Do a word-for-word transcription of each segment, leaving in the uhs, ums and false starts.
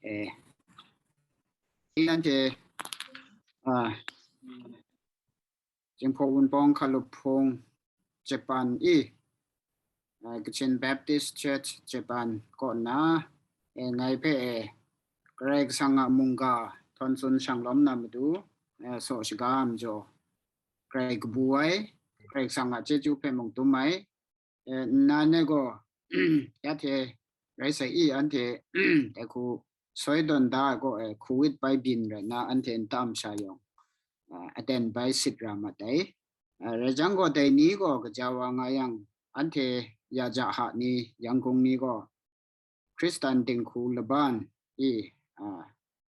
Eh, i nanhte, ah, Jinghpaw Wunpawng Hkalup Hpung Japan i, ah, Kachin Baptist Church Japan kaw na, eh, ngai hpe, eh, Karai Kasang a mungga htawn tsun shanglawm na matu, eh, saw shaga a majaw, Karai kabu ai, Karai Kasang a chyeju hpe mung dum ai, eh, nnan e gaw, ya hte rai sai i, anhte dai hku soi tawn da ai gaw, eh, Covid bai byin rai nna, anhte nta masha yawng, ah, aten bai sit ra mat ai. Ah, rai jang gaw, dai ni gaw kaja wa nga yang, anhte ya ja ha ni, Yangon ni gaw, Hkristan dinghku laban i, a,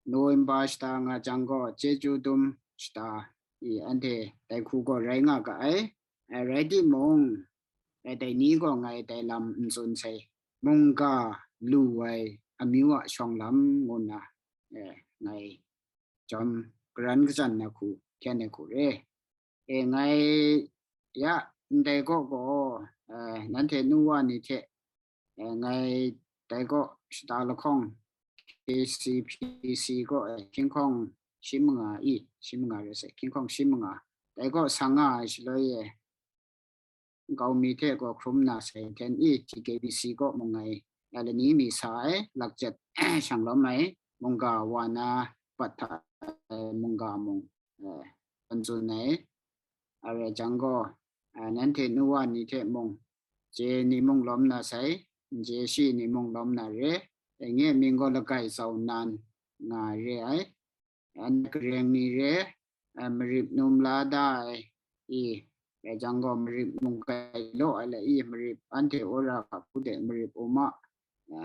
November shata nga jang gaw, chyeju dum shata i, anhte dai hku gaw rai nga ga ai. A, rai timung, a, dai ni gaw ngai dai lam n tsun sai, mungga lu ai amyu a shawng lam ngu nna, e, ngai jawm karan kajan na hku hkyen ai hku re. E, ngai ya ndai kaw gaw, e, nanhte nu wa ni hte, e, ngai dai kaw shata lahkawng K C P C kaw, e, hkying hkawng shi manga i, shi manga rai sai, hkying hkawng shi manga, dai kaw sa nga ai shaloi e, nkau mi hte gaw hkrum na sai hten i, T K B C kaw mung ngai lani mi sa ai, lakjet shanglawm ai, mungga wa na pat hta ai mungga mung, e, htawn tsun ai. A rai jang gaw, a, nanhte nu wa ni hte mung, je ni mung lawm na sai, n je shi ni mung lawm na re, e, nye mying gaw Lagai Zau Nan nga re ai. Anhte gareng ni re, a, marip num la da ai i, rai jang gaw, marip num grai law ai la i, marip anhte wora hku de marip um a, a,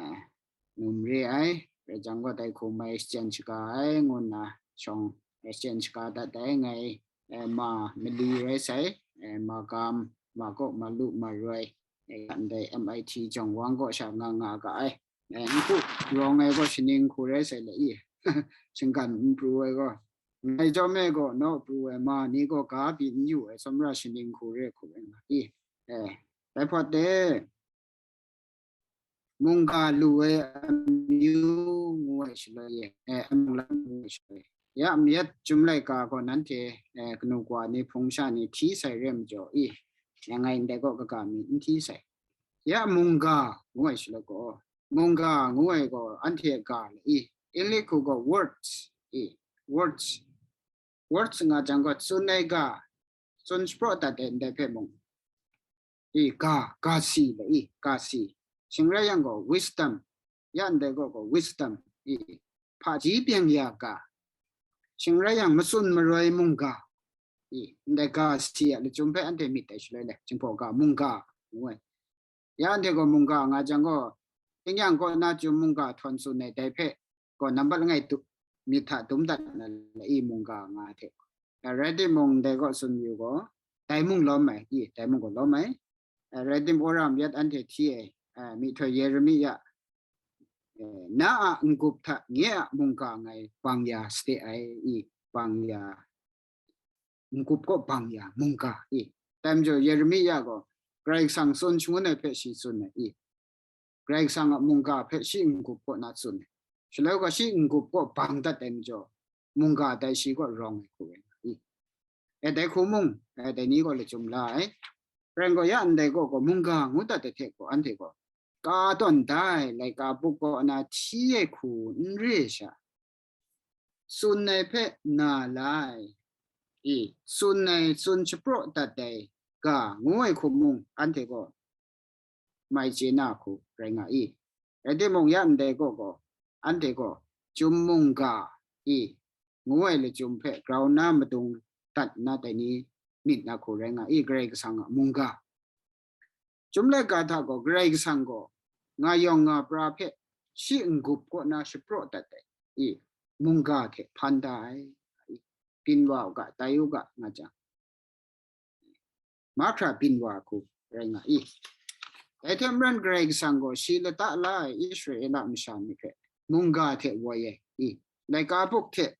num re ai, rai jang gaw, dai hku mai shachyen shaga ai ngu nna shawng, e, shachyen shaga dat ai. Ngai, e, ma mali rai sai, e, ma gam, ma kaw, ma lu, ma roi, e, ndai M I T jawng wang kaw sha nga nga ga ai. E, n hku rawng ai gaw, shaning hku rai sai la i, shinggan n pru ai gaw, ngai jawm e gaw, naw pru ai ma ni gaw ga pyi n yu ai, tsawmra shaning hku re hku rai nga i. E, dai hpawt de, mungga lu ai amyu ngu ai shaloi e, e, amung lam ngu ai shaloi, ya mayat Chyum laika gaw nanhte, e, kanu kawa ni, hpung sha ni hti sai re majaw i, ya ngai ndai kaw kaga mi n hti sai. Ya mungga ngu ai shaloi gaw, mungga ngu ai gaw anhte a ga la i, English hku gaw words i, words, words nga jang gaw, tsun ai ga, tsun shapraw dat ai ndai hpe mung i, ga, ga si la i, ga si. Shing rai yang gaw, wisdom, ya ndai gaw gaw, wisdom i, hpaji byeng ya ga, shing rai yang, matsun maroi mungga i, ndai ga si a lachyum hpe anhte myit ai shaloi le, Jinghpaw ga, mungga ngu ai. Ya anhte gaw mungga nga jang gaw, tingnyang kaw na Chyum mungga htawn tsun ai dai hpe gaw, nambat langai tu, myit hta dum dat na la i, mungga nga hte. A, rai timung, dai kaw tsun yu gaw, dai mung lawm ai i, dai mung gaw lawm ai. A, rai tim, wora mayat anhte hti ai, a, myihtoi Yeremia, e, na a n-gup hta nye a mungga ngai bang ya sade ai i, bang ya, n-gup kaw bang ya mungga i. Dai majaw Yeremia gaw Karai Kasang tsun shangun ai hpe shi tsun ai i, Karai Kasang a mungga hpe shi n-gup kaw na tsun ai. Shaloi gaw shi n-gup kaw bang dat ai majaw, mungga dai shi kaw rawng ai hku rai nga i. E, dai hku mung, e, dai ni gaw lachyum la ai. Rai gaw, ya ndai kaw gaw, mungga ngu dat ai hte gaw, anhte gaw ka tawn da ai laika buk kaw na hti ai hku n re ai sha, tsun ai hpe na la ai i, tsun ai, tsun shapraw dat ai ga ngu ai hku mung, anhte gaw mai chye na hku rai nga i. Rai timung, ya ndai kaw gaw, anhte gaw Chyum mungga i ngu ai lachyum hpe grau na madung dat na dai ni myit na hku rai nga i, Karai Kasang a mungga. Chyum laika hta gaw Karai Kasang gaw nga yawng nga pra hpe shi n-gup kaw na shapraw dat ai i, mungga hte hpan da ai, byin wa u ga, tai u ga nga jang, mahkra byin wa hku rai nga i. Dai hte maren Karai Kasang gaw shi lata la ai Israela masha ni hpe mungga hte woi ai i, laika buk hte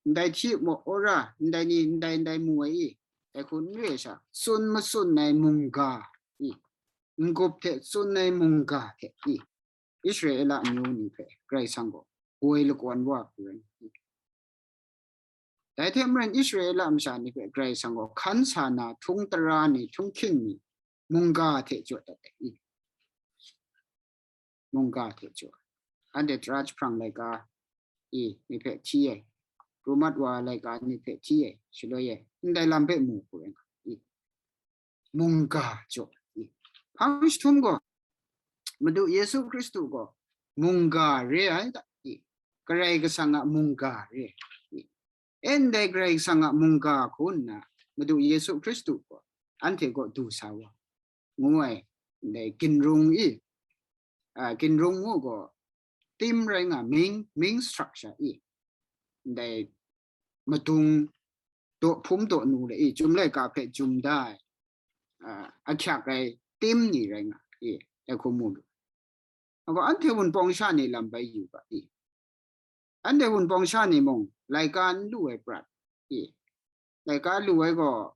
ndai hti maw, ora, ndai ni, ndai, ndai mu ai i, dai hku n re ai sha, tsun matsun ai mungga i, n-gup hte tsun ai mungga hte i, Israela amyu ni hpe Karai Kasang gaw woi lakawn wa hku rai. Dai hte maren Israela masha ni hpe Karai Kasang gaw hkan sa na htung tara ni, htunghking ni, mungga hte jaw dat ai. Mungga hte jaw. Anhte tara jahprang laika i ni hpe hti ai, pru mat wa laika ni hpe hti ai, shaloi e, ndai lam hpe mu hku rai nga i. Mungga jaw i. Hpang jahtum gaw, Madu Yesu Hkristu gaw mungga re ai da i. Karai Kasang a mungga re ai i. E ndai Karai Kasang a mungga hku nna Madu Yesu Hkristu gaw anhte kaw du sa wa, ngu ai, ndai ginrung i, a, ginrung ngu gaw, tim rai nga, ming, ming structure i, ndai madung, daw hpum daw nu le i, jum laika hpe jum da ai, a, ahkyak ai tim ni rai nga i, dai hku mu lu. Ago anhte wunpawng sha ni lam bai yu ga i. Anhte wunpawng sha ni mung laika n lu ai prat i. Laika lu ai gaw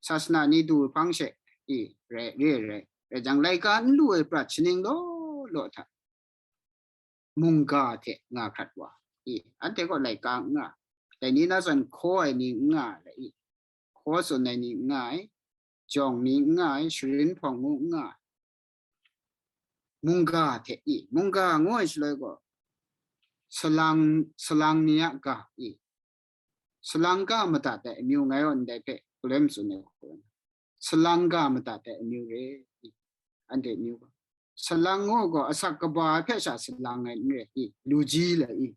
sasana ni du hpang she i, re, re, re, re jang, laika n lu ai prat shaning law law hta mungga hte nga hkrat wa i. Anhte gaw laika n nga, dai ni na zawn hkaw ai ni n nga le i. Hkaw tsun ai ni n nga ai, jawng ni n nga ai, sharin hpawng ngu n nga ai. Mungga hte i, mungga ngu ai shaloi gaw, salang, salang ni a ga i, salang ga madat ai amyu ngai gaw ndai hpe galoi matsun ai hku, salang ga madat ai amyu re i, anhte amyu gaw. Salang ngu gaw asak kaba ai hpe sha salang ai n re i, lu ji le i.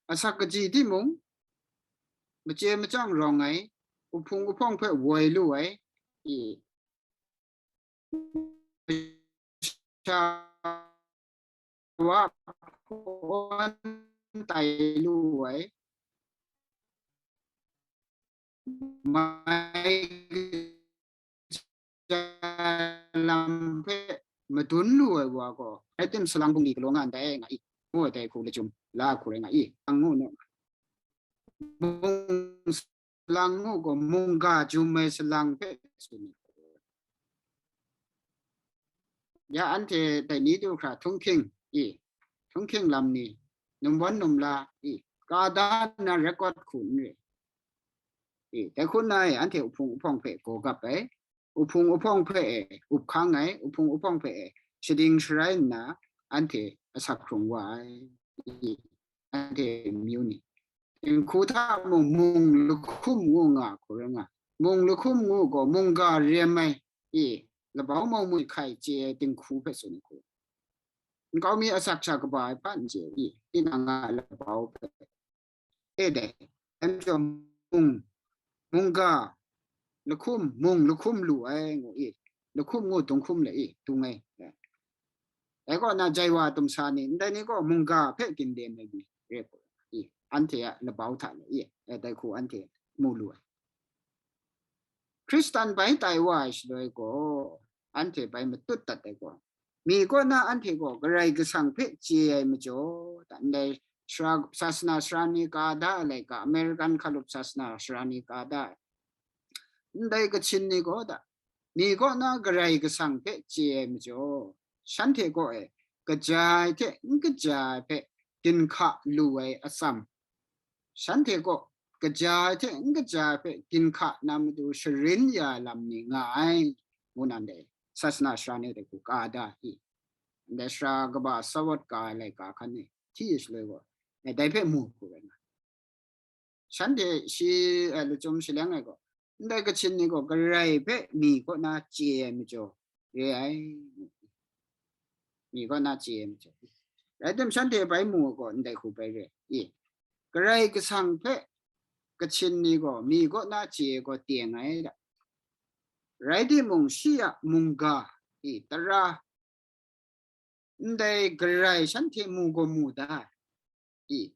Asak kaji timung, machye machyang rawng ai, uhpung uhpawng hpe woi lu ai, i, sha wa hkawn tai lu ai, mai kaja lam hpe madun lu ai wa gaw, rai tim salang bungli galaw nga ndai nga i, ngu ai dai hku lachyum la hku rai nga i, ang ngu nu. Mung salang ngu gaw, mungga jum ai salang hpe tsun ai. Ya anhte dai ni du hkra htunghking i, htunghking lam ni, numwan numla i, ka da nna record hku n re. I, dai hku nna e, anhte uhpung uhpawng hpe gaw gap ai, uhpung uhpawng hpe e up hkang ai, uhpung uhpawng hpe e shading sharai nna, anhte asak hkrung wa ai. I, anhte amyu ni, dinghku hta mung, mung lahkum ngu nga hku rai nga, mung lahkum ngu gaw, mungga rem ai, i, labau mawng mwi hkai chye ai dinghku hpe tsun ai hku, nkau mi asak sha kaba ai hpa n chye i, tinang a labau hpe. E dai, dai majaw mung, mungga, lahkum, mung lahkum lu ai ngu i, lahkum ngu dunghkum le i, dung ai. Dai kaw na, jai wa tumsa ni, ndai ni gaw mungga hpe ginde mai mi re i, anhte a labau hta le i, e dai hku anhte mu lu ai. Hkristan bai tai wa ai shaloi gaw, anhte bai matut dat ai gaw, mi kaw na anhte gaw Karai Kasang hpe chye ai majaw, ndai sara, sasana sara ni ka da ai laika, American hkalup sasana sara ni ka da ai, ndai Kachin ni gaw da, mi kaw na Karai Kasang hpe chye ai majaw, shanhte gaw e, kaja ai hte n kaja ai hpe ginhka lu ai atsam, shanhte gaw kaja ai hte n kaja ai hpe ginhka na matu sharin ya ai lam ni nga ai, ngu nan dai, sasana sara ni dai hku ka da i, ndai sara kaba sawat ka ai laika hkan ni hti shaloi gaw, e, dai hpe mu hku rai nga. Shanhte shi, e, lachyum shaleng ai gaw, ndai Kachin ni gaw Karai hpe mi kaw na chye ai majaw re ai, mi kaw na chye ai majaw. Rai tim, shanhte bai mu ai gaw ndai hku bai re i, Karai Kasang hpe Kachin ni gaw mi kaw na chye ai gaw teng ai da. Rai timung, shi a mungga i tara, ndai Karai shanhte mu gaw mu da i,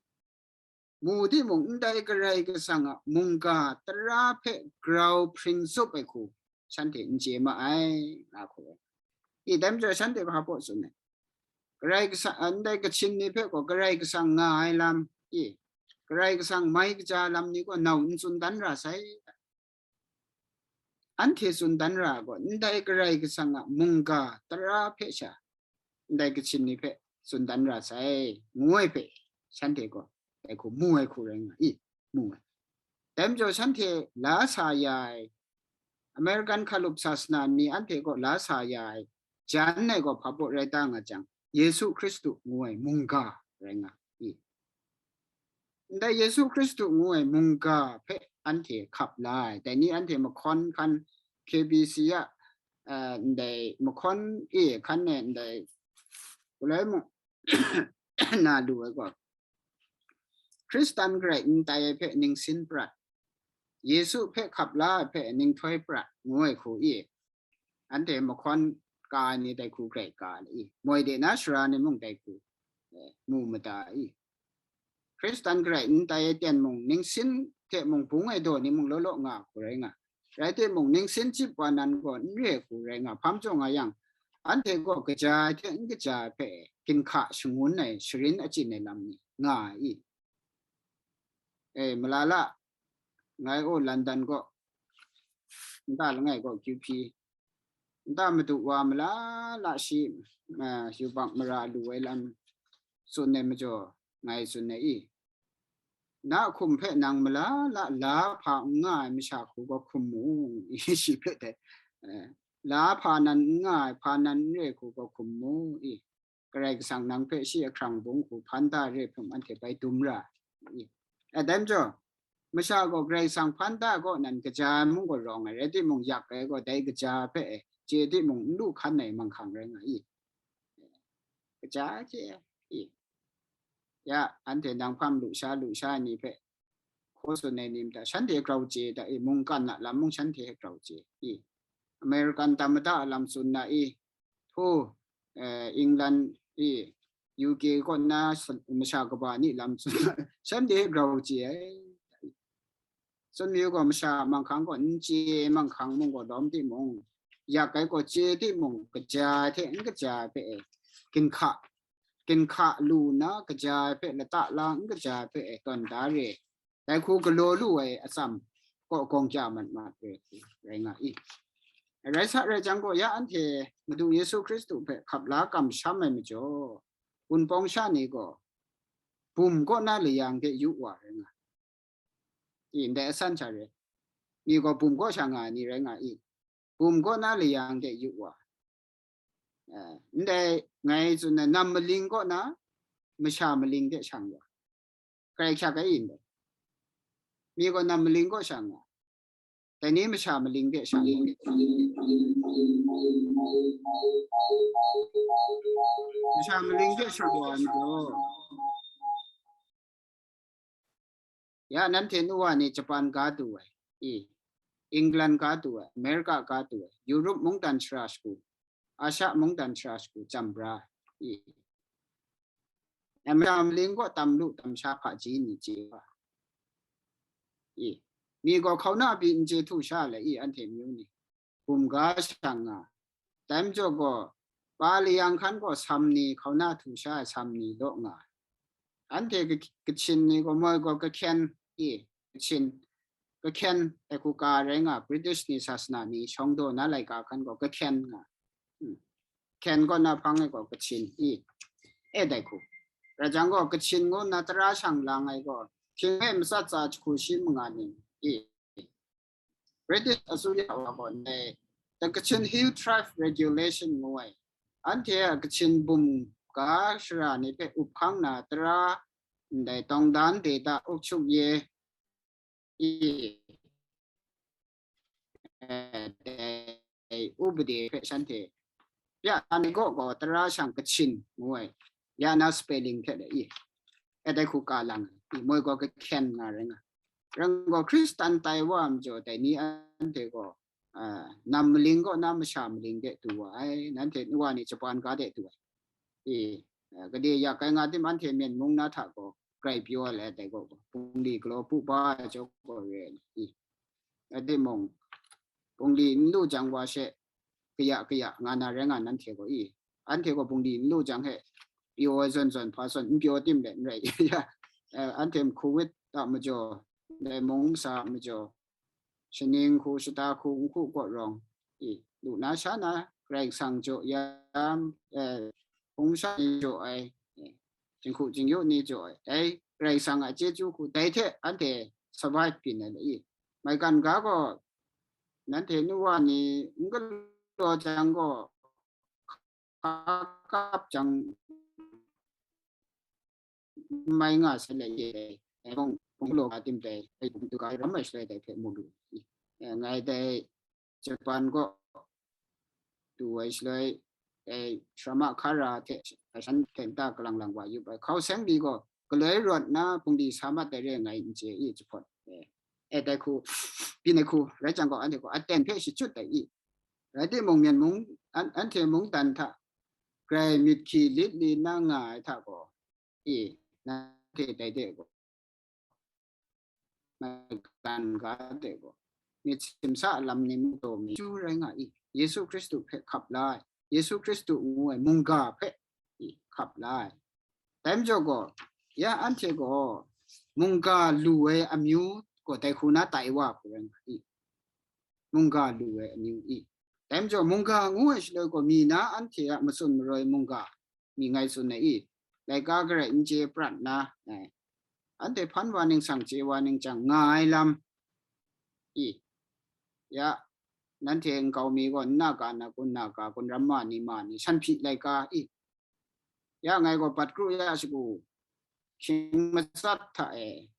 mu timung, ndai Karai Kasang a mungga tara hpe grau hpring tsup ai hku shanhte n chye ma ai, nga hku ai. I, dai majaw shanhte hpa baw tsun ai, Karai Kasang, a, ndai Kachin ni hpe gaw Karai Kasang nga ai lam i, Karai Kasang mai kaja lam ni gaw nau n tsun dan ra sai. Anhte tsun dan ra gaw, ndai Karai Kasang a mungga tara hpe sha, ndai Kachin ni hpe tsun dan ra sai, ngu ai hpe, shanhte gaw dai hku mu ai hku rai nga i, mu ai. Dai majaw shanhte la sa ya ai, American hkalup sasana ni anhte gaw la sa ya ai, jan ai gaw hpa baw rai ta nga jang, Yesu Hkristu ngu ai mungga rai nga i. Ndai Yesu Hkristu ngu ai mungga hpe anhte hkap la ai. Dai ni anhte mahkawn hkan K B C a, eh, ndai mahkawn e hkan e ndai galoi mung na lu ai gaw, Hkristan garai n tai ai hpe ningsin prat, Yesu hpe hkap la ai hpe ninghtoi prat ngu ai hku i. Anhte mahkawn ka ai ni dai hku garai ka ai i, moi de na sara ni mung dai hku, eh, mu mada i. Hkristan garai n tai ai ten mung, ningsin hte mung bung ai daw ni mung law law nga hku rai nga. Rai timung, ningsin chyip wa nan gaw n re hku rai nga, hpa majaw nga yang, anhte gaw kaja ai hte n kaja ai hpe ginhka shangun ai, sharin achyin ai lam ni nga ai i. E, malala, ngai o London gaw, nta langai gaw kyuhpyi, nta madu wa malala shi, ah, yubak mara lu ai lam tsun ai majaw, ngai tsun ai i, na hkum hpe nang malala la hpa n nga ai masha hku gaw hkum mu, i, shi hpe dai, eh, la hpa nan n nga ai, hpa nan n re hku gaw hkum mu, i, Karai Kasang nang hpe shi ahkrang bung hku hpan da re hpung anhte bai dum ra, i. E, dai majaw, masha gaw Karai Kasang hpan da gaw nan kaja ai mung gaw rawng ai, rai timung, yak ai gaw dai kaja hpe e, chye timung, n lu hkan ai manghkang rai nga i. Kaja chye ai, i. Ya, anhte nang hpang lu sha, lu sha ai ni hpe hkaw tsun ai ni mada, shanhte grau chye da i, mungkan a lam mung shanhte grau chye i, American tam mada a lam tsun na i, hpu, eh, England i, U K kaw na sa-, masha kaba ni lam tsun na, shanhte grau chye ai. Tsun mayu gaw, masha manghkang gaw n chye manghkang mung gaw lawm timung, yak ai gaw chye timung, kaja ai hte n kaja ai hpe e, ginhka, ginhka lu nna kaja ai hpe lata la n kaja ai hpe e tawn da re, dai hku galaw lu ai atsam kaw gawng kya mat mat re, rai nga i. Rai sa rai jang gaw, ya anhte Madu Yesu Hkristu hpe hkap la kamsham ai majaw, Wunpawng sha ni gaw bum kaw na layang de yu wa rai nga i, ndai asan sha re. Mi gaw bum kaw sha nga ai ni rai nga i, bum kaw na layang de yu wa. Eh, ndai ngai tsun ai, nam maling kaw na masha maling de shang wa. Karai hkyak ai i ndai. Mi gaw nam maling kaw shang wa. Dai ni masha maling de shang wa. Masha maling de shang wa ai majaw, ya, nanhte nu wa ni Japan ga du ai, i, England ga du ai, America ga du ai, Europe mungdan shara shagu, Asia mungdan shara shagu chyam bra ai, i. Masha maling gaw tam lu, tam sha hpaji ni chye wa. I, mi gaw hkauna pyi n chye htu sha le i, anhte myu ni. Bum ga shang nga. Dai majaw gaw, pa layang hkan gaw sam ni, hkauna htu sha ai sam ni law nga ai. Anhte ka-, Kachin ni gaw, moi gaw Kahkyen i, Kachin, Kahkyen ai hku ka rai nga, British ni sasana ni shawng daw na laika hkan gaw Kahkyen nga. Hmm. Hkyen kaw na hpang e gaw Kachin i, e dai hku. Rai jang gaw, Kachin ngu nna tara shang lang ai gaw, hkying e matsat tsa jahku shi manga ni i. British asuya wa gaw ndai, The Kachin Hill Tribe Regulation ngu ai, anhte a Kachin bum ga shara ni hpe up hkang na tara, ndai Tongdan Deta Ukchuk Ye i, eh, dai upade hpe shanhte ya ani gaw gaw tara shang Kachin ngu ai, ya na spelling hte le i, e dai hku ka lang i, moi gaw Kahkyen nga rai nga. Rai gaw, Hkristan tai wa ai majaw, dai ni anhte gaw, ah, nam maling kaw na masha maling de du wa ai, nanhte nu wa ni Japan ga de du ai. I, ah, gade yak ai nga tim, anhte Myen mung na hta gaw grai pyaw ai dai gaw, bungli galaw pu ba ai jaw gaw re ai, i. Rai timung, bungli n lu jang wa she, kaya kaya nga na rai nga nanhte gaw i. Anhte gaw bungli n lu jang he, pyaw ai zawn zawn hpa zawn n pyaw tim let n rai. Ya, eh, anhte Covid a majaw, dai mung masa a majaw, shaning hku, shata hku, n hku kaw rawng, i, lu na sha na, Karai Kasang jaw ya, eh, hpung sha ni jaw ai, jinghku jingyu ni jaw ai, dai Karai Kasang a chyeju hku dai hte anhte survive byin ai le i. Maigan ga gaw nanhte nu wa ni n galaw jang gaw, hka kap jang mai nga sai le ye, hpung, hpung galaw ga tim dai, hpung du ga ram ai shaloi dai hpe mu lu i. Ngai dai Japan kaw du ai shaloi, e, Sharma Khara hte shan hte nta kalang lang wa yup ai. Hkau seng di gaw galoi rawt na hpung di sa mat ai re ngai n chye i, jahpawt, e, e, dai hku, byin ai hku, rai jang gaw, anhte gaw aten hpe shachyut ai i. Rai timung, myen mung, an-, anhte mungdan hta grai myit hkyi lit li na nga ai hta gaw, i, nanhte dai de gaw, maigan ga de gaw, myit simsa lam ni mung taw mi chyu rai nga i, Yesu Hkristu hpe hkap la ai, Yesu Hkristu ngu ai mungga hpe i hkap la ai. Dai majaw gaw, ya anhte gaw mungga lu ai amyu gaw dai hku na tai wa hku rai nga i, mungga lu ai amyu i. Dai majaw mungga ngu ai shaloi gaw, mi na anhte a matsun maroi mungga mi ngai tsun ai i, laika garai n chye prat na, ai, anhte hpan wa ningsang chye wa ning chyang nga ai lam i, ya, nanhte nkau mi gaw nna ka na kun, na ka kun, ram ma ni ma ni, shan hpyi laika i, ya, ngai gaw bat kru ya shagu hkying matsat hta e,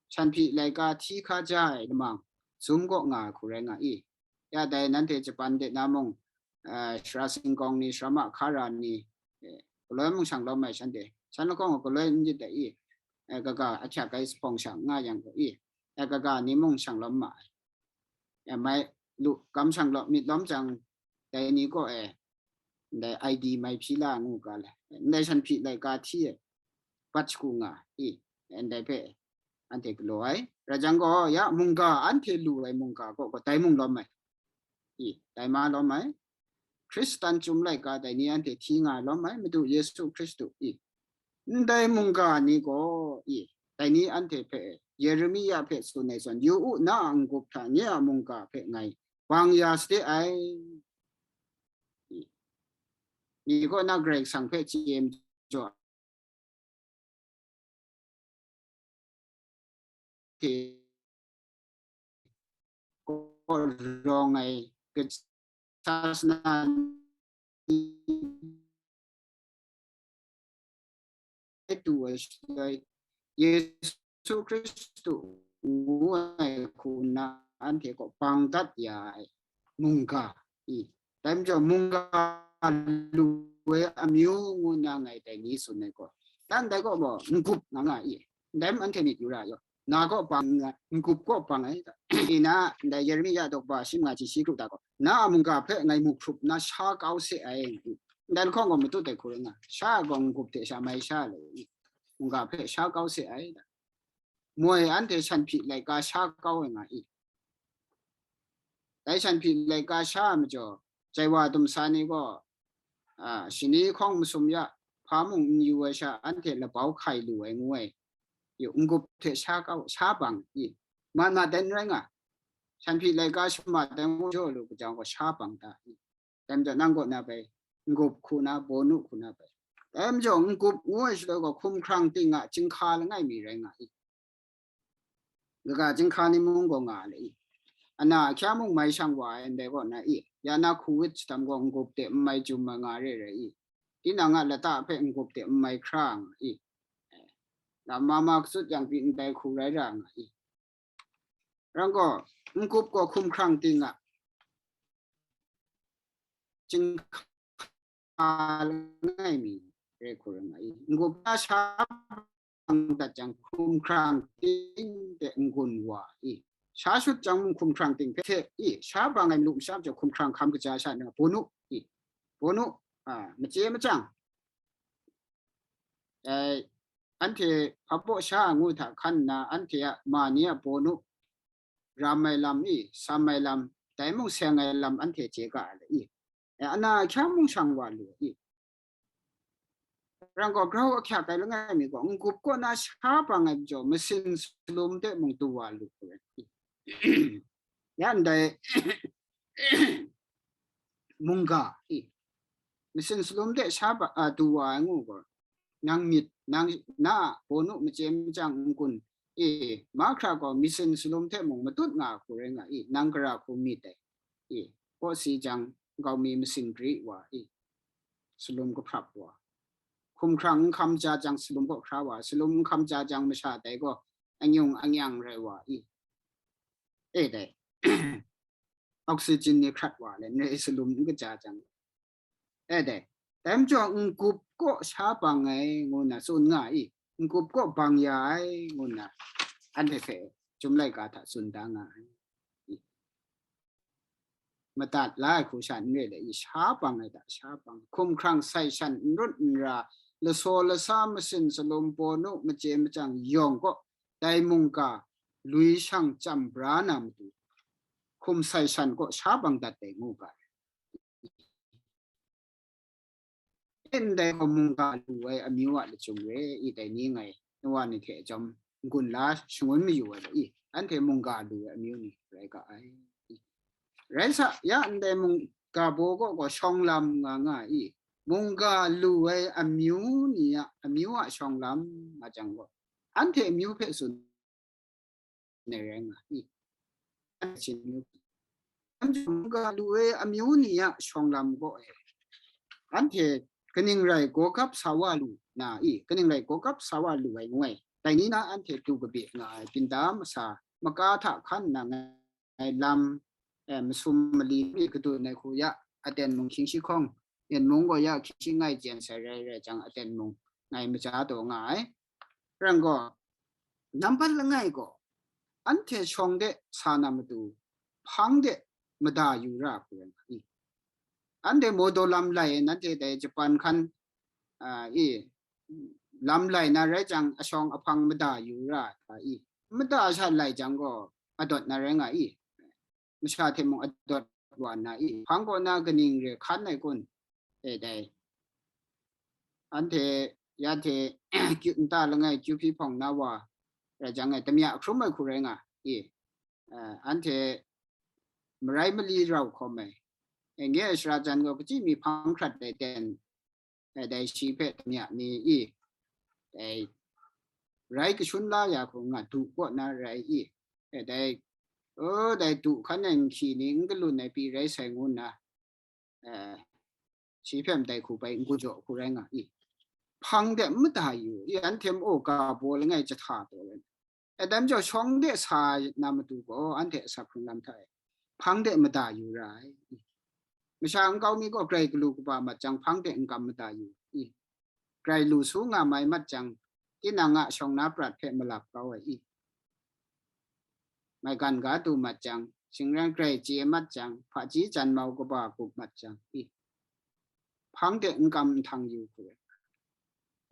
shan hpyi laika hti hka ja ai lamang, zum kaw nga ai hku rai nga i. Ya dai nanhte Japan de na mung, eh, Sara Singkawng ni, Sara Mahkara ni, eh, galoi mung shang lawm ai shanhte, shan lahkawng gaw galoi n yit ai i, eh, kaga ahkyak ai zuphpawng sha nga yang gaw i, eh, kaga ni mung shang lawm ma ai. Eh, mai lu, kamsham lawm, myit lawm jang, dai ni kaw e, ndai I D mai hpyi la ngu ga le, ndai shan hpyi laika hti e, bat shagu nga i, ndai hpe anhte galaw ai. Rai jang gaw, ya mungga, anhte lu ai mungga kaw gaw dai mung lawm ai i, dai ma lawm ai. Hkristan chyum laika dai ni anhte hti nga ai lawm ai, Madu Yesu Hkristu i. Ndai mungga ni gaw i, dai ni anhte hpe Yeremia hpe tsun ai zawn, yu u, na a n-gup hta nye a mungga hpe ngai bang ya sade ai. I, ni kaw na Karai Kasang hpe chye majaw, hte kaw rawng ai, kasa na ni tu ai shaloi, Yesu Hkristu ngu ai hku na anhte kaw bang dat ya ai mungga i, dai majaw mungga lu ai amyu ngu na ngai dai ni tsun ai gaw, dan dai gaw gaw n-gup nga nga i, ndai anhte myit yu ra yaw, na gaw bang nga, n-gup gaw bang ai, i na ndai Yeremia daw ba shi manga chyeji kru ta gaw, na a mungga hpe ngai mu hkrup nna sha kau se ai, ndai lahkawng gaw matut ai hku rai nga, sha gaw n-gup hte sha mai sha ai, mungga hpe sha kau se ai, moi anhte shan hpyi laika sha kau ai nga i. Dai shan hpyi laika sha ai majaw, jaiwa dumsa ni gaw, a, shani hkawng masum ya, hpa mung n yu ai sha, anhte labau hkai lu ai ngu ai, yu, n-gup hte sha kau, sha bang i, mat mat dan rai nga, shan hpyi laika shamat dan jaw lu ga jang gaw sha bang ta i. Dai majaw nang kaw na bai, n-gup hku na, bawnu hku na bai. Dai majaw n-gup ngu ai shaloi gaw hkumhkrang ting a chyinghka langai mi rai nga i. Kaga chyinghka ni mung gaw nga le i. Ana ahkya mung mai shang wa ai ndai kaw na i. Ya na hku wit shadam gaw n-gup hte n mai jum ai nga re rai i. Tinang a lata hpe n-gup hte n mai hkra nga i. Lam ma ma katsut yang pyi ndai hku rai ra nga i. Rang gaw, n-gup gaw hkumhkrang ting a chyinghka langai mi rai hku rai nga i. N-gup na sha bang dat jang, hkumhkrang ting de n-gun wa i. Sha shut jang mung hkumhkrang ting hpe hte i, sha bang ai malu masha majaw hkumhkrang hkam kaja sha na, bawnu i, bawnu, a, machye machyang, dai anhte hpabaw sha ngu hta hkan nna, anhte a ma ni a bawnu ram ai lam i, sam ai lam, dai mung seng ai lam anhte chye ga ai le i. E, ana ahkya mung shang wa lu i. Rang gaw, grau ahkyak ai langai mi gaw, n-gup kaw na sha bang ai majaw, masin salum de mung du wa lu ai. Ya ndai mungga i, masin salum hte sha ba, a, du wa ai ngu gaw, nang myit, nang na a bawnu machye machyang n-gun, e, mahkra gaw masin salum hte mung matut nga hku rai nga i, nang gara hku myit ai, e, kawsi jang, nkau mi masin gri wa i, salum kahprap wa, hkumhkrang n hkam ja jang salum kaw hkra wa, salum n hkam ja jang masha dai gaw anyung anyang rai wa i, e dai, oxygen ni hkrat wa le, n rai salum n kaja jang, e dai, dai majaw n-gup kaw sha bang ai ngu nna tsun nga i, n-gup kaw bang ya ai ngu nna anhte hpe Chyum laika hta tsun da nga ai. Madat la ai hku sha n re le i, sha bang ai hta sha bang, hkumhkrang sai shan n rut n ra, lasaw lasa masin salum bawnu machye machyang yawng kaw dai mungga lui shang chyam bra na matu, hkum sai shan kaw sha bang dat dai ngu ga ai. Ndai gaw mungga lu ai amyu a lachyum re i, dai ni ngai nu wa ni hte chyawm n-gun la shangun mayu ai i, anhte mungga lu ai amyu ni rai ga ai. Rai sa, ya ndai mungga baw kaw gaw shawng lam nga nga i, mungga lu ai amyu ni a amyu a shawng lam nga jang gaw, anhte amyu hpe tsun ai rai nga i, anhte amyu, mungga lu ai amyu ni a shawng lam gaw e, anhte kaning rai gawgap sa wa lu na i, kaning rai gawgap sa wa lu ai ngu ai, dai ni na anhte du kabe nga ai, binda masa maka hta hkan nna ngai lam, eh, masum mali mi kadun ai hku ya, aten mung hkying shi hkawng, yen mung gaw ya hkying shi ngai jen sai rai rai jang, aten mung ngai maja taw nga ai. Rai gaw, nambat langai gaw, anhte shawng de sa na matu, hpang de mada yu ra hku rai nga i. Anhte mawdaw lam lai, nanhte dai Japan hkan, a, i, lam lai na rai jang, ashawng ahpang mada yu ra ai i. Mada sha lai jang gaw, adawt na rai nga i. Masha hte mung adawt wa na i. Hpang kaw na kaning re hkan ai kun? E dai. Anhte ya hte kyu nta langai kyu hpyi hpawng na wa rai jang e, damya hkrum ai hku rai nga i. A, anhte marai mali rau hkawm ai. E, nye a shara jan gaw kachyi mi hpang hkrat ai ten, e, dai shi hpe damya ni i, dai rai kashun la ya hku nga du kaw na rai i, e, dai, o, dai du hkan ai nhki ni n galun ai pyi rai sai ngu nna, eh, shi hpe ndai hku bai n-gun jaw hku rai nga i. Hpang de n mada yu i, anhte maw ga baw langai jahta taw ai. E, dai majaw shawng de sa na matu gaw, anhte asak hkrung lam hta e, hpang de mada yu ra ai. Masha nkau mi gaw grai galu kaba mat jang, hpang de n kam mada yu i. Grai lu su nga mai mat jang, tinang a shawng na prat hpe malap kau ai i. Maigan ga du mat jang, shingran grai chye mat jang, hpaji jan mau kaba gup mat jang i. Hpang de n kam nhtang yu hku rai.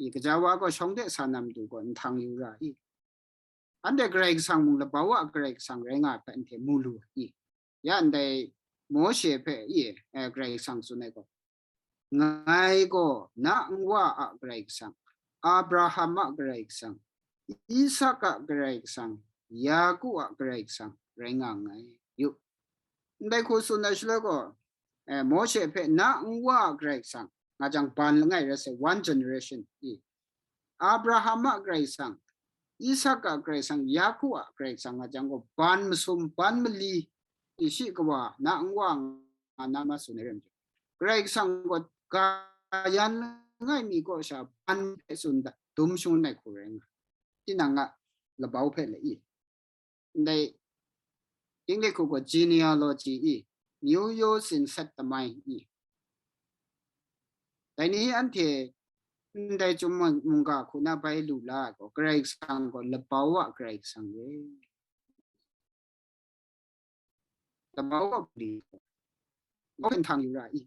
I, gaja wa gaw shawng de sa na matu gaw nhtang yu ra i. Anhte Karai Kasang mung labau a Karai Kasang rai nga ai hpe anhte mu lu i. Ya ndai Mawshe hpe i, eh, Karai Kasang tsun ai gaw, "Ngai gaw na nwa a Karai Kasang, Abraham a Karai Kasang, Isak a Karai Kasang, Yaku a Karai Kasang rai nga nngai." Yu. Ndai hku tsun ai shaloi gaw, eh, Mawshe hpe na nwa a Karai Kasang nga jang, ban langai rai sai, one generation i. Abraham a Karai Kasang, Isak a Karai Kasang, Yaku a Karai Kasang nga jang gaw, ban masum, ban mali, i shi kawa na nwa nga na ma tsun ai rai majaw, Karai Kasang gaw ga yan langai mi kaw sha ban hpe tsun dat, dum shangun ai hku rai nga. Tinang a labau hpe le i. Ndai English hku gaw genealogy i, မျိုးရိုး စဉ်ဆက်သမိုင်း i. Dai ni anhte ndai Chyum mung-, mungga hku na bai lu la ai gaw, Karai Kasang gaw labau a Karai Kasang re. Labau a hpung li gaw, gaw hpe nhtang yu ra i.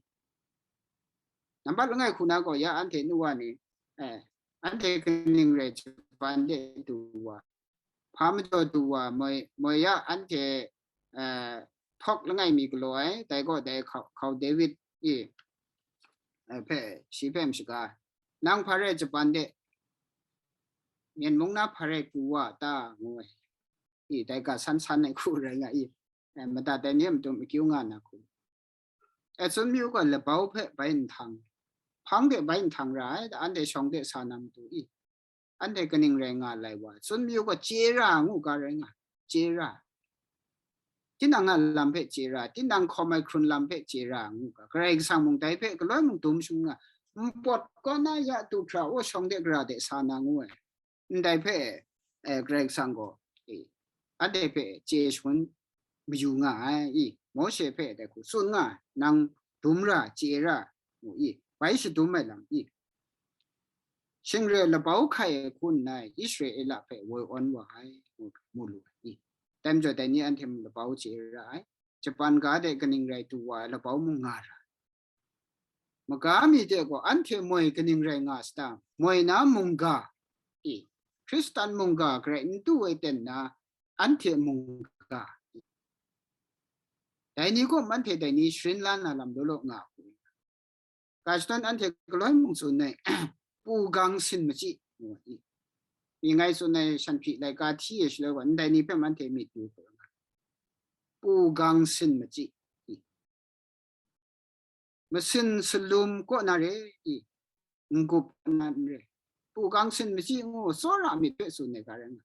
Nambat langai hku na gaw, ya anhte nu wa ni, eh, anhte kaning rai Japan de du wa, hpa majaw du wa, moi, moi ya anhte, eh, hpawk langai mi galaw ai, dai gaw dai hkau, hkau David i, eh, hpe, shi hpe mashaga, "Nang hpa rai Japan de, Myen mung na hpa rai pru wa ta?" ngu ai. I, dai ga san san ai hku rai nga i, eh, madat ai ni a matu makyu nga na hku. E, tsun myu gaw labau hpe bai nhtang, hpang de bai nhtang ra ai, anhte shawng de sa na matu i, anhte kaning rai nga lai wa, tsun mayu gaw chye ra ngu ga rai nga, chye ra. Tinang a lam hpe chye ra, tinang hkawm ai hkrun lam hpe chye ra ngu ga, Karai Kasang mung dai hpe galoi mung dum shangun nga, npawt kaw na ya tu hkra, o shawng de gara de sa na ngu ai. Ndai hpe, eh, Karai Kasang gaw, eh, anhte hpe chye shangun mayu nga ai i, Mawshe hpe dai hku tsun nga ai, nang dum ra, chye ra, mu i, bai shadum ai lam i, shingre labau hkai ai hku nna Israela hpe woi awn wa ai, mu, mu lu ai i. Dai majaw dai ni anhte mung labau chye ra ai, Japan ga de kaning rai du wa ai labau mung nga ra ai. Maga mi de gaw anhte moi kaning rai nga sata? Moi na mungga i, Hkristan mungga garai n du ai ten na, anhte mungga i. Dai ni gaw anhte dai ni sharin la na lam law law nga hku. Ga shadawn anhte galoi mung tsun ai, pu gang sin machyi, ngu ai. Mi ngai tsun ai shan hpyi laika hti e shaloi gaw, ndai ni hpe anhte myit yu hku nga. Pu gang sin machyi i. Masin salum kaw na re i, n-gup kaw na n re. Pu gang sin machyi ngu tsawra myit hpe tsun ai ga rai nga.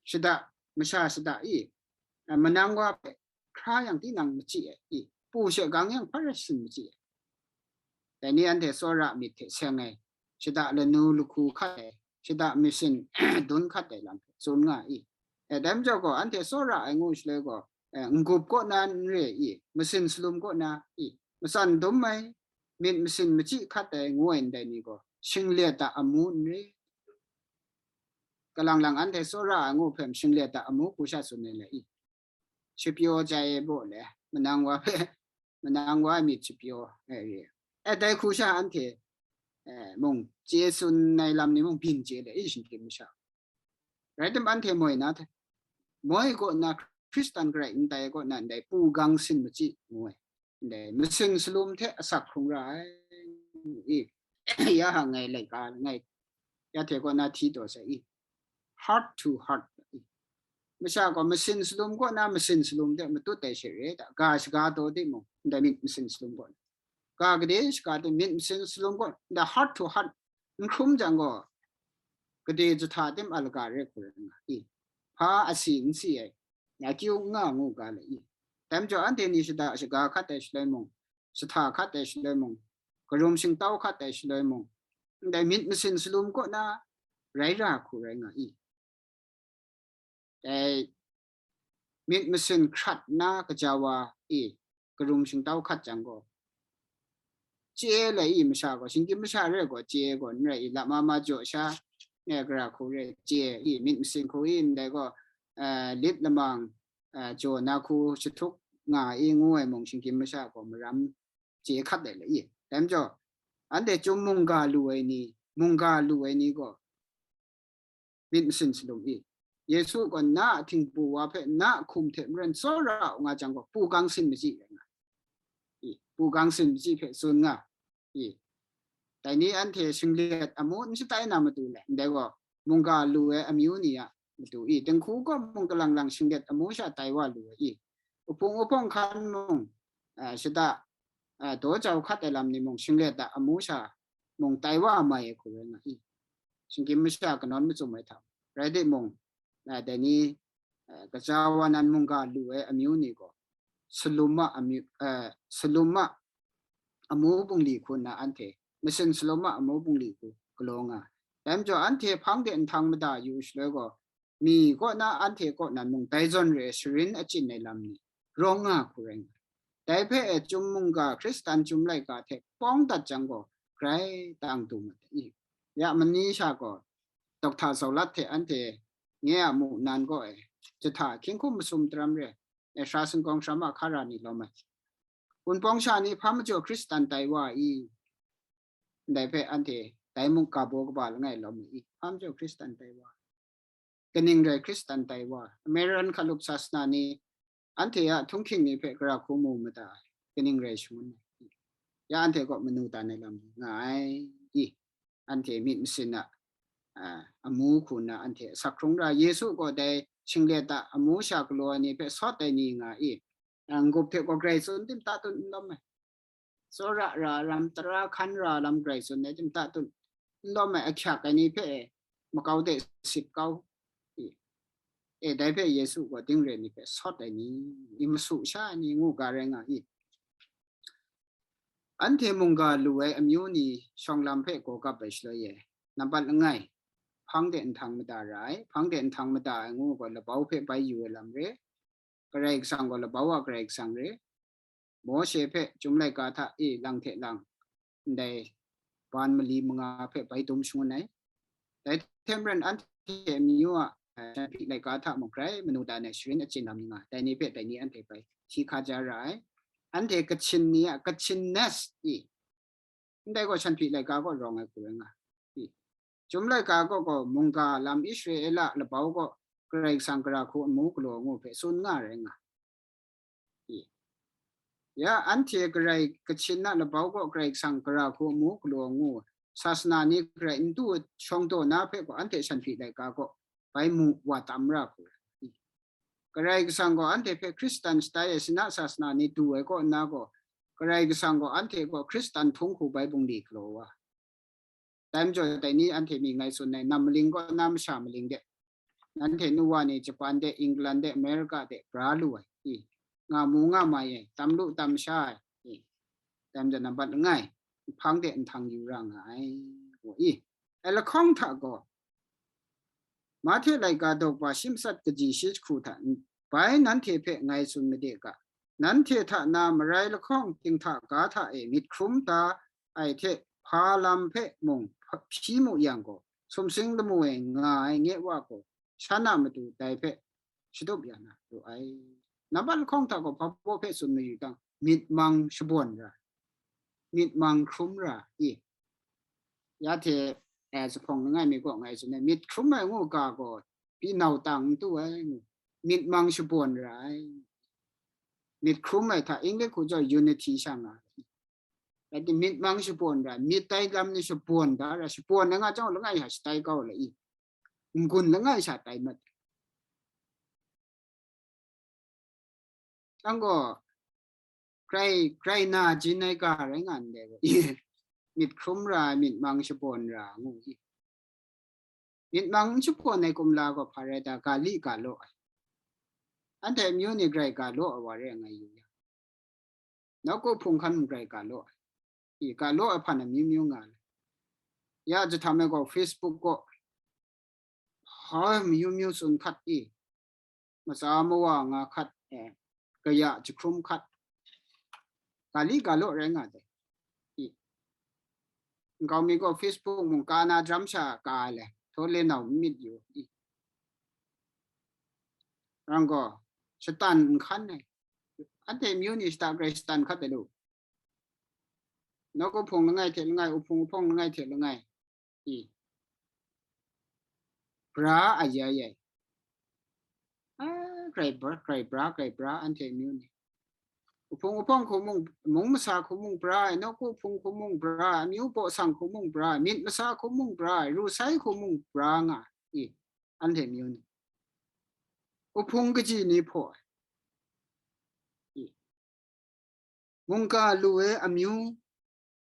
Shada, masha shada i, a, manang wa hpe hkra yang tinang machyi ai i, pu she gang yang hpa rai sin machyi ai. Dai ni anhte tsawra myit hte seng ai, shada lanu lahku hkat ai, shada masin dun hkat ai lam hpe tsun nga i. E, dai majaw gaw, anhte tsawra ai ngu shaloi gaw, e, n-gup kaw na n re i, masin salum kaw na i, matsan dum ai, myit masin machyi hkat ai ngu ai ndai ni gaw, shinglet a amu n re. Kalang lang anhte tsawra ai ngu hpe shinglet a amu hku sha tsun ai le i. Shapyaw jai e baw le, manang wa hpe, manang wa myit shapyaw ai re. E, dai hku sha anhte, e, mung chye tsun ai lam ni mung byin chye le i, shinggyim masha. Rai tim, anhte moi na hte, moi kaw na, Hkristan garai n tai kaw na, ndai pu gang sin machyi ngu ai, ndai masin salum hte asak hkrung ra ai i, ya hang ngai laika ngai, ya hte kaw na hti taw sai i, heart to heart i. Masha gaw masin salum kaw na, masin salum hte matut ai she re ta, ga shaga taw timung, ndai myit masin salum kaw na, ga gade shaga tim myit masin salum kaw, ndai heart to heart n hkrum jang gaw, gade jahta tim a laga re hku rai nga i, hpa asi n si ai, akyu n nga ngu ga le i. Dai majaw anhte ni shada shaga hkat ai shaloi mung, jahta hkat ai shaloi mung, karum shingtau hkat ai shaloi mung, ndai myit masin salum kaw na rai ra hku rai nga i. Dai myit masin hkrat na kaja wa i, karum shingtau hkat jang gaw, chye lai i, masha gaw, shinggyim masha re gaw, chye gaw n rai i, lama ma jaw sha, e, gara hku re chye i, myit masin hku i, ndai gaw, e, lit lamang, e, jaw na hku shahtuk nga i ngu ai mung, shinggyim masha gaw maram chye hkat ai le i. Dai majaw, anhte chyum mungga lu ai ni, mungga lu ai ni gaw, myit masin salum i. Yesu gaw na a htingbu wa hpe na a hkum hte maren tsawra u nga jang gaw, pu gang sin machyi rai nga i, pu gang sin machyi hpe tsun nga i. Dai ni anhte shinglet amu n shatai na matu le, ndai gaw mungga lu ai amyu ni a matu i, dinghku kaw mung kalang lang shinglet amu sha tai wa lu ai i. Uhpung uhpawng hkan mung, a, shada, a, daw jau hkat ai lam ni mung, shinglet a amu sha mung tai wa mai ai hku rai nga i. Shinggyim masha kanawn machyum ai hta rai timung, a, dai ni, a, kaja wa nan mungga lu ai amyu ni gaw, salum a amyu, a, salum a amu bungli hku nna anhte masin salum a amu bungli hku galaw nga. Dai majaw anhte hpang de nhtang mada yu shaloi gaw, mi kaw na, anhte kaw na mung dai zawn re ai sharin achyin ai lam ni rawng nga hku rai nga. Dai hpe e, chyum mungga Hkristan chyum laika hte pawng dat jang gaw, grai tang du mat ai. Ya mani sha gaw, Dokta Zaulat hte anhte nye a mu nan gaw e, jahta hkying hkum masum daram re, e, sara singkawng sara mahkra ni lawm ai. Wunpawng sha ni hpa majaw Hkristan tai wa i? Ndai hpe anhte dai mung ga baw kaba langai lawm ai i? Hpa majaw Hkristan tai wa? Kaning rai Hkristan tai wa? American hkalup sasana ni anhte a htunghking ni hpe gara hku mu mada ai, kaning rai shangun ai i? Ya anhte kaw manu dan ai lam nga ai i? Anhte myit masin a, a, amu hku nna anhte asak hkrung ra, Yesu gaw dai shinglet a amu sha galaw ai ni hpe sawt ai ni nga i? A, n-gup hte gaw grai tsun tim ta tun n lawm ai. tsawra ra lam, tara hkan ra lam grai tsun ai, jim ta tun n lawm ai ahkyak ai ni hpe makau de sit kau, e, dai hpe Yesu gaw dingre ni hpe sawt ai ni, i masu sha ai ni ngu ga rai nga i. Anhte mungga lu ai amyu ni shawng lam hpe gaw kap ai shaloi e, nampat langai, hpang de nhtang mada ra ai, hpang de nhtang mada ai ngu gaw labau hpe bai yu ai lam re, Karai Kasang gaw labau a Karai Kasang re, Mawshe hpe Chyum laika hta e lang hte lang, ndai ban mali manga hpe bai dum shangun ai. Dai hte maren anhte amyu a, eh, Shanhpyi laika hta mung grai manu dan ai sharin achyin lam ni nga, dai ni hpe dai ni anhte bai hti hka ja ra ai. Anhte Kachin ni a Kachinness i, ndai gaw Shanhpyi laika kaw rawng ai hku rai nga i. Chyum laika kaw gaw mungga lam Israela labau kaw Karai Kasang gara hku amu galaw ngu hpe tsun nga rai nga. I. Ya, anhte Karai Kachin na labau kaw Karai Kasang gara hku amu galaw ngu, sasana ni garai n du shawng taw na hpe gaw anhte Shanhpyi laika kaw bai mu wa tam ra hku. I. Karai Kasang gaw anhte hpe Hkristan shatai ai, Sina sasana ni du ai kaw nna gaw, Karai Kasang gaw anhte gaw Hkristan hpung hku bai bungli galaw wa. Dai majaw dai ni anhte mi ngai tsun ai, nam maling kaw na masha maling de, nanhte nu wa ni Japan de, England de, America de bra lu ai, i, nga mu nga mai ai, tam lu tam sha ai, i, dai majaw nampat langai, hpang de nhtang yu ra nga ai, i. Ai lahkawng hta gaw, Mahte laika dawk ba shi matsat kaji shi jahku hta bai nanhte hpe ngai tsun made ga, nanhte hta na marai lahkawng dinghta ga hta e myit hkrum da ai hte hpa lam hpe mung hpyi mu yang gaw, sumsing lamu e nga ai nye wa gaw, shan a matu dai hpe shatup ya na ru ai. Nampat lahkawng hta gaw hpa baw hpe tsun mayu tang, myit mang shabawn ra, myit mang hkrum ra i. Ya hte, eh, zuphpawng langai mi kaw ngai tsun ai, myit hkrum ai ngu ga gaw, pyi nau tang n tu ai ngu, myit mang shabawn ra ai. Myit hkrum ai hta, English hku jaw unity sha nga ai. Rai timung, myit mang shabawn ra ai, myit tai lam ni shabawn da ra, shabawn ai nga chyawm langai sha shatai kau la i, n-gun langai sha tai mat. Ang gaw, grai, grai na jin ai ga rai nga ndai gaw, myit hkrum ra ai, myit mang shabawn ra ngu i. Myit mang n shabawn ai kumla gaw hpa rai ta, ga li ga law ai. Anhte amyu ni grai ga law ai wa re ai ngai yu yang, nawku hpung hkan mung grai ga law ai. I, ga law ai hpan amyu myu nga ai. Ya jahtam ai gaw Facebook gaw, ha, mayu myu tsun hkat i, matsa mawa nga hkat, eh, kaya jahkrum hkat, ga li ga law rai nga dai. I, nkau mi gaw Facebook mung ka na jam sha ka ai le, htaw le nau n myit yu i. Rang gaw, shatan n hkan ai. Anhte amyu ni shata grai shatan hkat ai lu. Nawku hpung langai hte langai, uhpung uhpawng langai hte langai, i, bra a ya ya i. A, grai bra, grai bra, grai bra, anhte amyu ni. Uhpung uhpawng hku mung, mung masa hku mung bra ai, nawku hpung hku mung bra ai, amyu baw sang hku mung bra ai, myit masa hku mung bra ai, ru sai hku mung bra nga i, anhte amyu ni. Uhpung kaji ni hpaw ai. I. Mungga lu ai amyu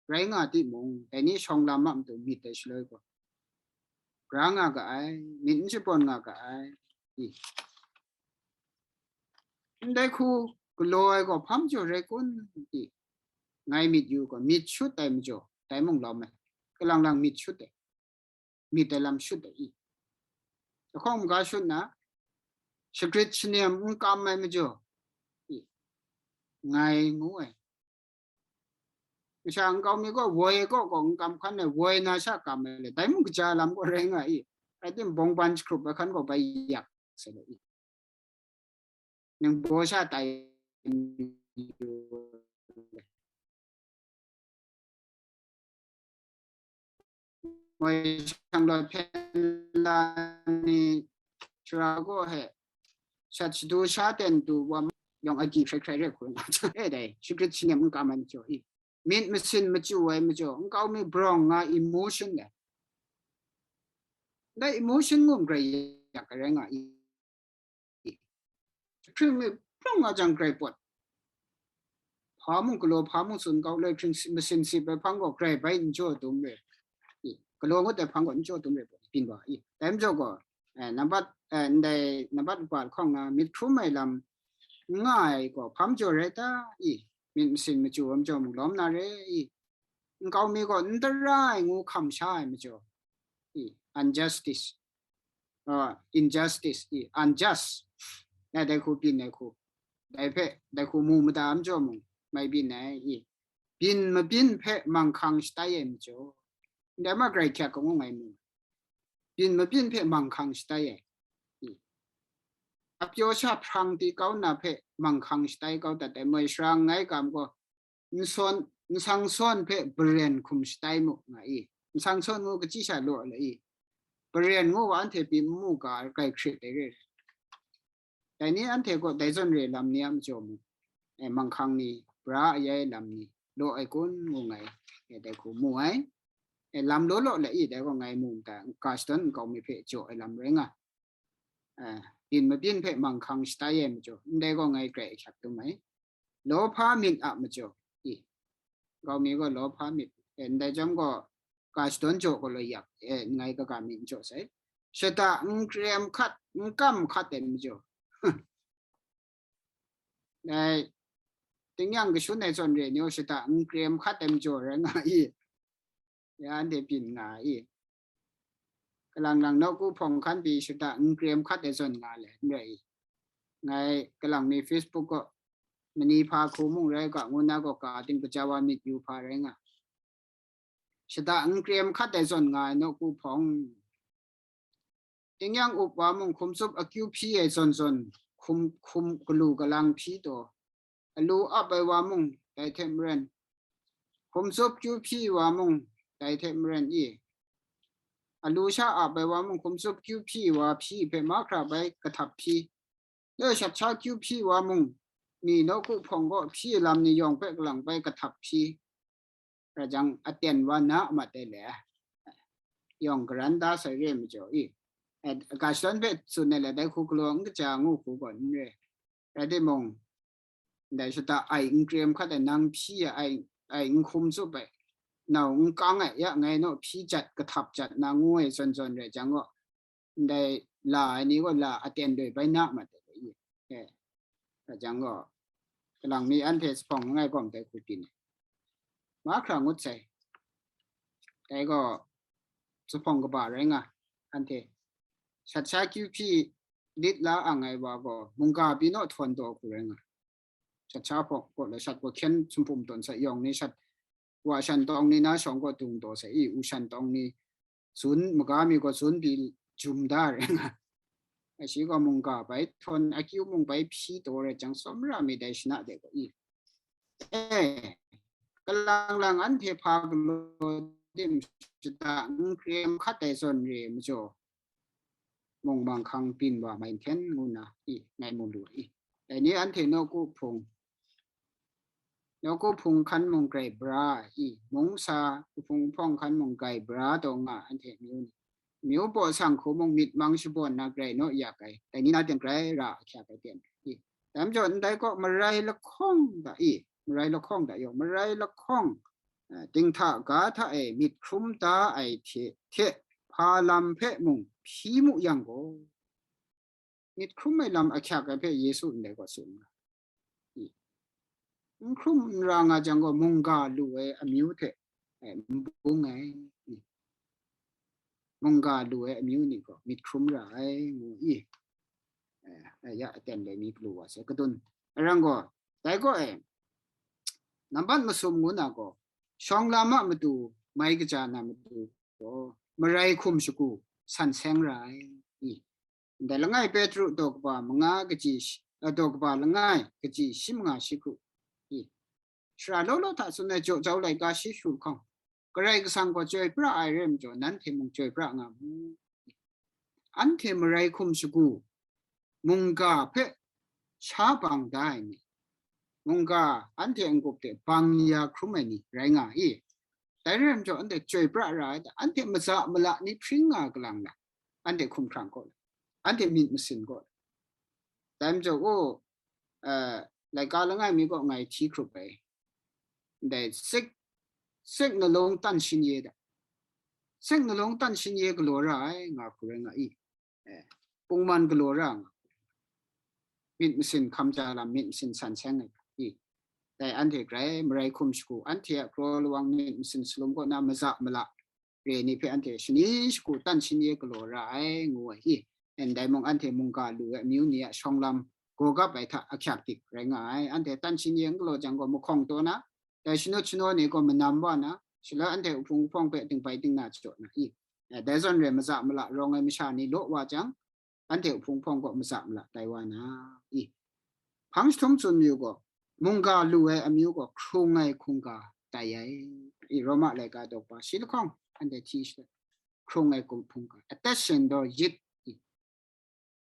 rai nga timung, dai ni shawng lam a matu myit ai shaloi gaw, bra nga ga ai, myit n shabawn nga ga ai. I. Ndai hku galaw ai gaw hpa majaw rai kun? I. Ngai myit yu gaw, myit shut ai majaw, dai mung lawm ai, kalang lang myit shut ai. Myit ai lam shut ai i. Lahkawng maga shut na, shagrit shanem n kam ai majaw i, ngai ngu ai. Masha nkau mi gaw woi ai kaw gaw n kam hkan ai, woi na sha kam ai le, dai mung kaja lam gaw rai nga i. Rai timung, bawngban jahkrup ai hkan gaw bai yak sai le i. Ningbaw sha tai moi shang loi hpyen la ni, shara gaw he, shat shadu sha ten du wa yawng agyi hkrai hkrai re hku nga, e dai, shagrit shanem n kam ai majaw i, myit masin machyu ai majaw, nkau mi brawng nga emotion le, dai emotion ngu n grai yak ai rai nga i. Hkring mi hprawng nga jang grai pawt. hpa mung galaw, hpa mung tsun kau, loi hkring masin sip ai hpang gaw grai bai n jaw dum re. I, galaw ngut ai hpang gaw n jaw dum re, byin wa i. Dai majaw gaw, eh, nambat, eh, ndai nambat kaba lahkawng na myit hkrum ai lam n nga ai gaw hpa majaw rai ta i? Myit masin machyu ai majaw mung lawm na re i? Nkau mi gaw n tara ai ngu hkam sha ai majaw i? Injustice, uh, injustice i, unjust, dai, dai hku byin ai hku, dai hpe, dai hku mu mada ai majaw mung mai byin ai i? Byin mabyin hpe manghkang shatai ai majaw, ndai ma grai hkyak kaw ngu ngai mu. Byin mabyin hpe manghkang shatai ai i? Apyaw sha hprang di kau na hpe manghkang shatai kau dat ai moi sara ngai kam gaw, nsawn, nsang sawn hpe baren hkum shatai mu nga i? Nsang sawn ngu kachyi sha law ai la i? Baren ngu wa anhte pyi n mu ga ai, grai hkrit ai re. Dai ni anhte gaw dai zawn re lam ni a majaw mung, eh, manghkang ni, bra ayai lam ni law ai kun ngu ngai, eh, dai hku mu ai. Eh, lam law law la i, dai gaw ngai mu mada, ga shadawn nkau mi hpe jaw ai lam rai nga. Eh, byin mabyin hpe manghkang shatai ai majaw, ndai gaw ngai grai ahkyak dum ai. Lawhpa myit a majaw i? Nkau mi gaw lawhpa myit, eh, ndai jam gaw ga shadawn jaw gaw loi yak, eh, ngai kaga mi n jaw sai. Shada n krem hkat, n kam hkat ai majaw, dai, tingnyang kashun ai zawn re ni gaw shada n krem hkat ai majaw rai nga i? Ya, anhte byin nga i? Kalang lang nawku hpawng hkan pyi shada n krem hkat ai zawn nga le, n rai i? Ngai kalang mi Facebook gaw mani hpa hku mung rai u ga, ngu na gaw ka ting kaja wa myit yu hpa rai nga. Shada n krem hkat ai zawn nga ai nawku hpawng. Tingnyang up wa mung, hkum tsup akyu hpyi ai zawn zawn, hkum, hkum galu galang hpyi taw, alu ap ai wa mung, dai hte maren, hkum tsup kyu hpyi wa mung, dai hte maren i? Alu sha ap ai wa mung, hkum tsup kyu hpyi wa hpyi hpe mahkra bai kahtap hpyi. Loi shat sha kyu hpyi wa mung, mi nawku hpawng gaw hpyi lam ni yawng hpe kalang bai kahtap hpyi. Rai jang, aten wa na a mat ai le, yawng garan da sai re majaw i? Eh, ga shadawn hpe tsun ai le, dai hku galaw n kaja ngu hku gaw n re. Rai timung, ndai shada ai n krem hkat ai, nang hpyi ai, ai, ai n hkum tsup ai, nau n kang ai, ya ngai naw hpyi jat, kahtap jat na ngu ai zawn zawn rai jang gaw, ndai la ai ni gaw la aten doi bai na mat ai i? Eh, rai jang gaw, kalang mi anhte zuphpawng langai gawm dai hku byin ai. Mahkra ngut sai. Dai gaw, zuphpawng kaba rai nga, anhte. Shat sha kyu hpyi lit la ang ai wa gaw, mungga pyi naw htawn taw hku rai nga. Shat sha hpawng gaw la shat gaw hkyen sumpum tawn sai, yawng ni shat wa shan tawng ni na shawng gaw dung taw sai i, u shan tawng ni zun, maga mi gaw zun pyi jum da rai nga. Ashi gaw mungga bai htawn, akyu mung bai hpyi taw rai jang, tsawmra mi dai shana de gaw i? E, kalang lang anhte hpa galaw tim shada n krem hkat ai zawn re majaw, mung manghkang byin wa mai nhten ngu na i, ngai mu lu i. Dai ni anhte nawku hpung, nawku hpung hkan mung grai bra i, mung sa, hpung hpawng hkan mung grai bra taw nga anhte myu ni, myu baw sang hku mung myit mang shabawn na grai naw yak ai, dai ni na ten grai ra ahkyak ai ten i. Dai majaw ndai kaw marai lahkawng da i, marai lahkawng da yawng, marai lahkawng, eh, dinghta ga hta e myit hkrum da ai hte, hte hpa lam hpe mung hpyi mu yang gaw, myit hkrum ai lam ahkyak ai hpe Yesu ndai gaw tsun nga. I, n hkrum n ra nga jang gaw, mungga lu ai amyu hte, eh, n bung ai. I, mungga lu ai amyu ni gaw myit hkrum ra ai, ngu i. Eh, eh, ya aten le mi galu wa sai kadun. Arang gaw, dai gaw e, nambat masum ngu na gaw, shawng lam a matu, mai kaja na matu gaw, marai hkum shagu san seng ra ai. I, ndai langai Petru daw kaba manga kaji shi-, eh, daw kaba langai kaji shi manga shi kru. I, shara law law hta tsun ai jaw jau laika shi shu hkawng, Karai Kasang gaw chyoi pra ai rai majaw, nanhte mung chyoi pra nga mu. Anhte marai hkum shagu, mungga hpe sha bang da ai ni, mungga anhte n-gup de bang ya hkrum ai ni rai nga i? Dai rai majaw, anhte chyoi pra ra ai, anhte maza mala ni hpring nga galang la, anhte hkumhkrang kaw la, anhte myit masin kaw la. Dai majaw, o, eh, laika langai mi kaw ngai hti hkrup ai, ndai sik, sik nalung tan shin ye da. Sik nalung tan shin ye galaw ra ai nga hku rai nga i. Eh, pungman galaw ra nga. Myit masin hkam ja lam, myit masin san seng ai i. Dai anhte grai marai hkum shagu, anhte a kraw lawang myit masin salum kaw na maza mala re ni hpe anhte shani shagu tan shin ye galaw ra ai, ngu ai i. Ndai mung anhte mungga lu ai amyu ni a shawng lam gawgap ai hta ahkyak dik rai nga ai. Anhte tan shin ye n galaw jang gaw, mahkawng taw na, dai shanut shanaw ni gaw manam wa na, shaloi anhte uhpung uhpawng hpe dingbai dingna jaw na i. Eh, dai zawn re, maza mala rawng ai masha ni law wa jang, anhte uhpung uhpawng gaw maza mala tai wa na i. Hpang jahtum tsun mayu gaw, mungga lu ai amyu gaw hkrung ai hkungga tai ai. I Roma laika daw pa shi lahkawng anhte hti shi, hkrung ai hkungga, attention daw yit i.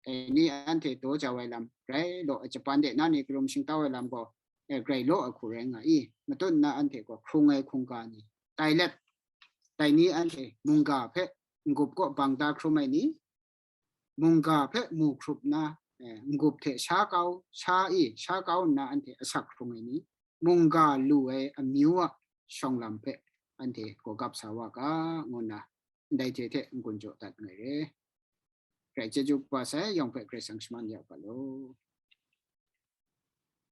Dai ni anhte daw jau ai lam rai law, Japan de na ni karum shingtau ai lam gaw, eh, grai law ai hku rai nga i. Matut nna anhte gaw hkrung ai hkungga ni tai let, dai ni anhte mungga hpe n-gup kaw bang da hkrum ai ni, mungga hpe mu hkrup na, eh, n-gup hte sha kau, sha i, sha kau nna anhte asak hkrung ai ni, mungga lu ai amyu a shawng lam hpe anhte gawgap sa wa ga, ngu nna ndai hte hte n-gun jaw dat ngai re. Grai chyeju kaba sai, yawng hpe Karai Kasang shaman ya u ga law.